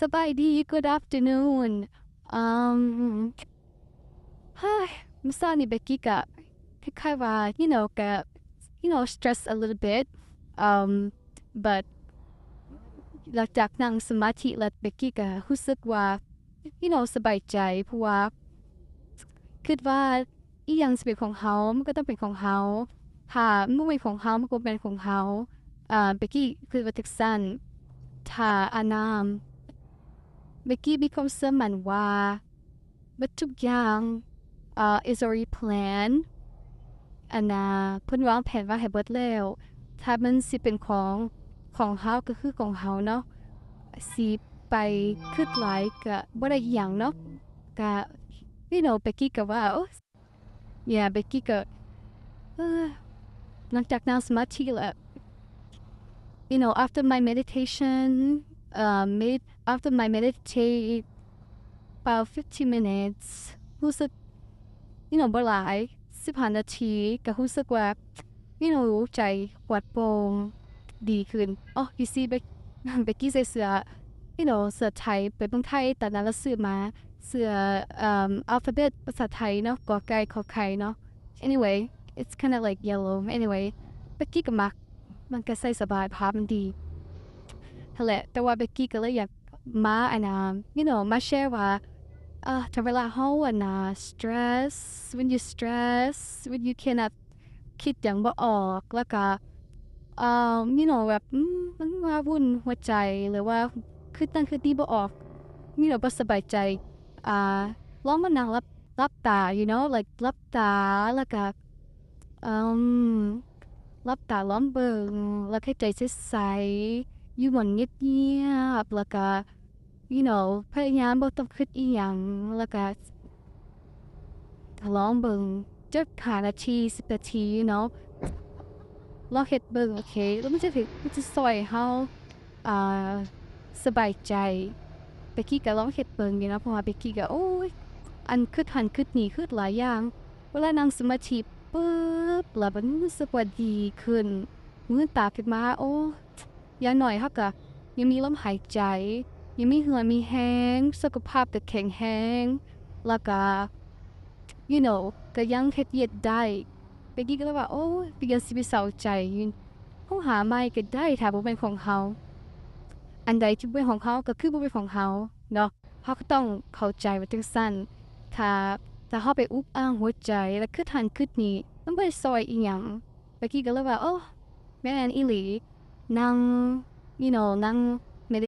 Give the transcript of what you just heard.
ສະບາຍດີ good afternoon. ເອີ່ມ ເຮີ້ຍ ມື້ເຊົ້ານີ້ເບກກີ້ກະຄ້າຍໆວ່າ you know ກະ you know stress a little bit, um, but ຫຼັງຈາກນັ່ງສະມາທິແລ້ວ ເບກກີ້ກະຮູ້ສຶກວ່າ you know ສະບາຍໃຈ ເພາະວ່າຄິດວ່າ ອີ່ຫຍັງຊິເປັນຂອງເຮົາ ມັນກໍຕ້ອງເປັນຂອງເຮົາ, ຖ້າມັນບໍ່ແມ່ນຂອງເຮົາ ມັນກໍບໍ່ແມ່ນຂອງເຮົາ. ເອີ່ມ ເບກກີ້ຄິດວ່າຈັ່ງຊັ້ນ. ຖ້າອານາມ ເບກກີ້ມີຄວາມເຊື່ອໝັ້ນວ່າເບິດທຸກຢ່າງ ເອີ່ມ is already planned. ອັນນ່າ ເພິ່ນວາງແຜນໄວ້ໃຫ້ເບິດແລ້ວ. ຖ້າມັນຊິເປັນຂອງ ຂອງເຮົາກໍຄືຂອງເຮົາເນາະ, ຊິໄປຄິດຫຼາຍກໍບໍ່ໄດ້ອີ່ຫຍັງເນາະ. ກະ you know ເບກກີ້ກໍວ່າ ໂອ້ yeah ເບກກີ້ກໍ ເອີ ຫຼັງຈາກນັ່ງສະມາທິແລ້ວ you know after my meditation, um, med after my meditate about fifteen minutes ຮູ້ສຶກ you know ບໍ່ຫຼາຍ ສິບຫ້ານາທີ ກໍຮູ້ສຶກວ່າ you know ໃຈປອດໂປ່ງດີຂຶ້ນ. ອໍ you see ເບກ ເບກກີ້ໃສ່ເສື້ອ you know ເສື້ອໄທ ໄປເມືອງໄທ ຕອນນັ້ນລະຊື້ມາ ເສື້ອ ເອີ່ມ alphabet ພາສາໄທເນາະ ກ ໄກ່ ຂ ໄຂ່ ເນາະ. Anyway, it's kinda like yellow. Anyway, ເບກກີ້ກໍມັກ ມັນກໍໃສ່ສະບາຍ ພາບມັນດີຫັ້ນແຫຼະ. ແຕ່ວ່າເບກກີ້ກໍເລີຍຢາກມາ ອັນນ່າ you know ມາແຊວ່າ ເອີ ຖ້າເວລາເຮົາ ອັນນ່າ stress, when you stress, when you cannot ຄິດຫຍັງບໍ່ອອກ ແລ້ວກະ ເອີ່ມ you know ແບບ ອືມ ມັນວາວຸ່ນຫົວໃຈ ຫຼືວ່າຄິດນັ້ນຄິດນີ້ບໍ່ອອກ you know ບໍ່ສະບາຍໃຈ ອ່າ ລອງມານັ່ງຫຼັບ ຫຼັບຕາ you know like ຫຼັບຕາ ແລ້ວກະ ເອີ່ມ ຫຼັບຕາລອງເບິ່ງ ແລ້ວຫາຍໃຈໃສໆ ຢູ່ໝ່ອງງຽບໆ ແລ້ວກະ you know ພະຍາຍາມບໍ່ຕ້ອງຄິດອີ່ຫຍັງ ແລ້ວກະ ລອງເບິ່ງຈັກຫ້ານາທີ ສິບນາທີ you know ລອງເຮັດເບິ່ງ ໂອເຄ ແລ້ວມັນຈະເຮັດ ມັນຈະຊ່ອຍເຮົາ ອ່າ ສະບາຍໃຈ. ເບກກີ້ກໍລອງເຮັດເບິ່ງຢູ່ເນາະ ເພາະວ່າເບກກີ້ກໍ ໂອ້ຍ ອັນ ຄິດຫັ້ນຄິດນີ້ ຄິດຫຼາຍຢ່າງ. ເວລານັ່ງສະມາທິປຶບ ແລ້ວມັນຮູ້ສຶກວ່າດີຂຶ້ນ ລືມຕາຂຶ້ນມາ ໂອ້ ຢ່າງໜ້ອຍເຮົາກໍຍັງມີລົມຫາຍໃຈ ຍັງມີເຫື່ອມີແຮງ ສຸຂະພາບກໍແຂງແຮງ ແລ້ວກໍ you know ກໍຍັງເຮັດວຽກໄດ້. ເບກກີ້ກໍເລີຍວ່າ ໂອ້ຍ ເປັນຫຍັງຊິໄປເສົ້າໃຈ ເຮົາຫາໃໝ່ກໍໄດ້ ຖ້າບໍ່ແມ່ນຂອງເຮົາ. ອັນໃດທີ່ບໍ່ແມ່ນຂອງເຮົາ ກໍຄືບໍ່ແມ່ນຂອງເຮົາເນາະ. ເຮົາກໍຕ້ອງເຂົ້າໃຈວ່າຈັ່ງຊັ້ນ. ຖ້າ ຖ້າເຮົາໄປອຸກອ່າງຫົວໃຈ ແລ້ວຄິດຫັ້ນຄິດນີ້ ມັນບໍ່ໄດ້ຊ່ອຍອີ່ຫຍັງ. ເບກກີ້ກໍເລີຍວ່າ ໂອ້ ແມ່ນອີ່ຫຼີ ນັ່ງ you know ນັ່ງ